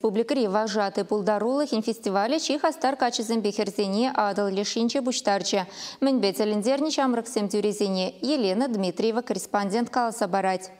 Республикӑри вожатый пултарулӑхӗн фестивалӗ чи хастар каччӑсемпе хӗрсене Атӑл леш енче пуҫтарчӗ. Мӗнпе тӗлӗнтернӗ ҫамрӑксем тӳресене Елена Дмитриева корреспондент каласа парать.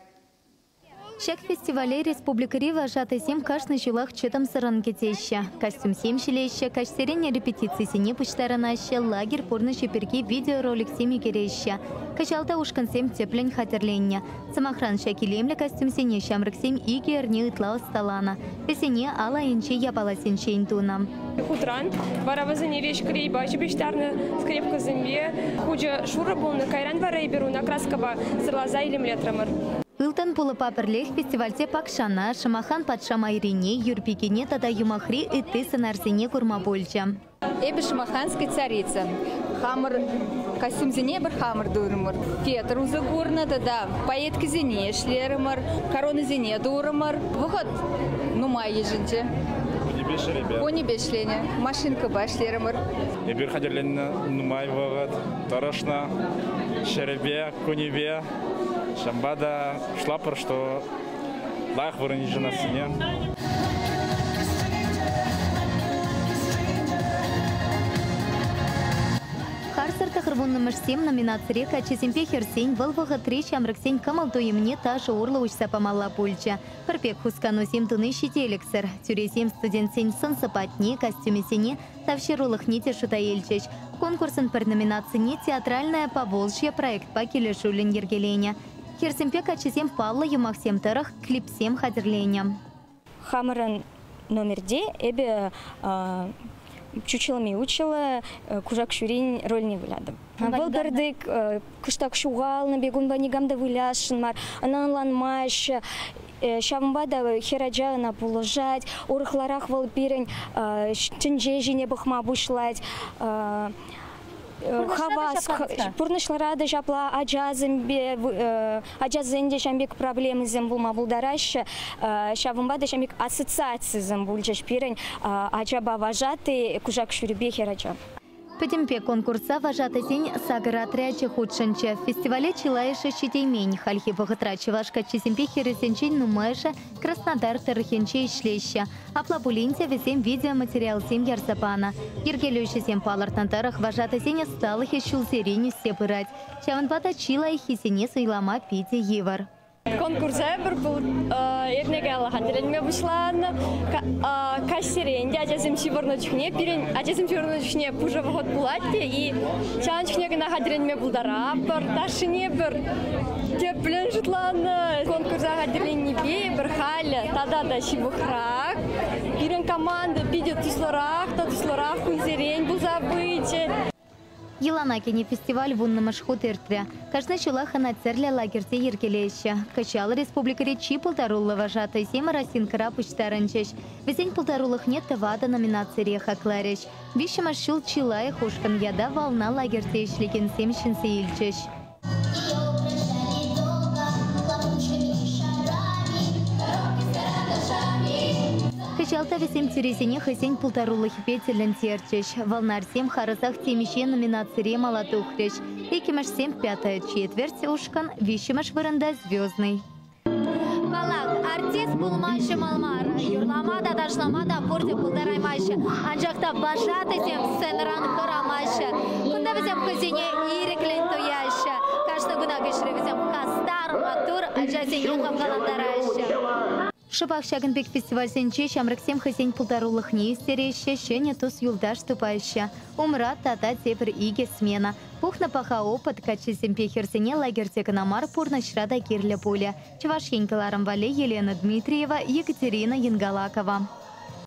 Ҫак фестивале республикӑри вожатӑйсем кашни ҫулах чӑтӑмсӑррӑн кӗтеҫҫӗ. Костюмсем ҫӗлеҫҫӗ, каҫсерен репетицисене пуҫтарӑнаҫҫӗ, лагерь пурнӑҫӗ пирки видеороликсем ӳкереҫҫӗ. Кӑҫал та ушкӑнсем тӗплӗн хатӗрленнӗ. Сӑмахран, ҫак илемлӗ костюмсене ҫамрӑксем 2 эрне ытла ӑсталанӑ. Вӗсене ал айӗнчи япаласенчен тунӑ. Хутран вара вӗсене веҫ клейпа ҫыпӑҫтарнӑ скрепкӑсемпе. Хучӗ шурӑ пулнӑ, кайран вара эпир уна краскӑпа сӑрласа илемлетрӗмӗр. Ылтӑн пулӑпа пӗрлех фестивальте пакшана, Шӑмахан патша майрине, Юрпикене тата юмахри ытти сӑнарсене курма пулчӗ. Эпӗ шамаханская царица. Хамӑр костюмсене пӗр хамӑр турӑмӑр. Фетр усӑ курнӑ тата пайеткисене ӗҫлерӗмӗр, коронӑсене турӑмӑр. Вӑхӑт нумай йышӑнчӗ. Кунӗпе ӗҫленӗ, машинкӑпа ӗҫлерӗмӗр. Эпир хатӗрленнӗ нумай вӑхӑт, тӑрӑшнӑ ҫӗрӗпе, кунӗпе. Ҫавӑнпа та шутлатпӑр, что лайӑх вырӑн йышӑнассине. Харсӑр тӑхӑрвуннӑмӗшсем номинацире каччӑсемпе хӗрсен вӑл вӑхӑтри ҫамрӑксен кӑмӑл-туйӑмне ташӑ урлӑ уҫса памалла пулчӗ. Пӗр пек хусканусем туни ҫителӗксӗр. Тӳресем студентсен сӑн-сӑпатне, костюмӗсене, тавҫӑрулӑхне те шута илчӗҫ. Конкурсӑн пӗр номинацине «Театральное Поволжье» проектпа килӗшӳллӗн йӗркеленӗ. Хӗрсемпе каччӑсем паллӑ юмахсем тӑрӑх клипсем хатӗрленӗ. Хамӑрӑн номерте эпӗ чучело мяучело кушак ҫурин рольне вылятӑм. Вӑл пӗртик кӑштах ҫухалнӑ пек, унпа никам та вылясшӑн мар, ӑна ӑнланмаҫҫӗ. Ҫавӑнпа та хӗрача ӑна пулӑшать, урӑхларах вӑл пирӗн тӗнче ҫине пӑхма пуҫлать. Хавас, пурнӑҫлара та ҫапла ачасемпе, ачасен те ҫавӑн пек проблемӑсем пулма пултараҫҫӗ. Ҫавӑнпа та ҫавӑн пек ассоциацисем пулчӗҫ пирӗн ачапа вожатый, кушак ҫурипе хӗрача. Пӗтӗмпе конкурса вожатӑсен сакӑр отрячӗ хутшӑнчӗ. Фестивале чылайӑшӗ ҫитеймен. Хальхи вӑхӑтра чӑваш каччисемпе хӗрӗсенчен нумайӑшӗ Краснодар тӑрӑхӗнче ӗҫлеҫҫӗ. Апла пулин те вӗсем видеоматериалсем ярса панӑ. Йӗркелӳҫӗсем палӑртнӑ тӑрӑх вожатӑсен ӑсталӑхӗ ҫулсерен ӳссе пырать. Ҫавӑнпа та чи лайӑххисене суйлама питӗ йывӑр. Конкурса пӗр эрне каялла хатӗрленме пуҫланӑ. Каҫсерен те ачасем ҫывӑрнӑ чухне, пирӗн ачасем ҫывӑрнӑ чухне пушӑ вӑхӑт пулать те, и ҫавӑн чухне кӑна хатӗрленме пултаратпӑр. Ташшине пӗр тӗплӗн шутланӑ. Конкурса хатӗрленнипе пӗр халӗ тата та ҫывӑхрах. Пирӗн команда питӗ туслӑрах та туслӑрах кунсерен пулса пычӗ. Йӑлана кӗнӗ фестиваль 10-мӗш хут иртрӗ. Кашни ҫулах ӑна тӗрлӗ лагерьте йӗркелеҫҫӗ. Кӑҫал республикӑри чи пултаруллӑ вожатӑйсем Росинкӑра пуҫтарӑнчӗҫ. Вӗсен пултарулӑхне 4 номинацире хакларӗҫ. 3-мӗш ҫул чи лайӑх ушкӑн ята «Волна» лагерьте ӗҫлекенсем ҫӗнсе илчӗҫ. Кӑҫал та вӗсем тӳресене хӑйсен пултарулӑхӗпе тӗлӗнтерчӗҫ. Волнарсем харӑсах темиҫе номинацире мала тухрӗҫ. 2-мӗшсем «Пятая четверть» ушкӑн, 3-мӗш вырӑнта «Звездный». Паллах, артист пулма ҫӑмӑл мар. Юрлама та, ташлама та пурте пултараймаҫҫӗ. Анчах та вожатӑйсем сценӑран хӑрамаҫҫӗ. Кунта вӗсем хӑйсене ирӗклӗн туяҫҫӗ. Кашни кунах ӗҫре вӗсем хастар, маттур ачасене хавхалантараҫҫӗ. Шӑпах ҫакӑн пек фестивальсенче ҫамрӑксем хӑйсен пултарулӑхне ӳстереҫҫӗ, ҫӗнӗ тус-юлташ тупаҫҫӗ. Умра тата тепӗр 2 смена. Пухнӑ паха опыт каччӑсемпе хӗрсене лагерьте кӑна мар пурнӑҫра та кирлӗ пулӗ. Чӑваш Ен кӑларӑм валли Елена Дмитриева, Екатерина Янгалакова.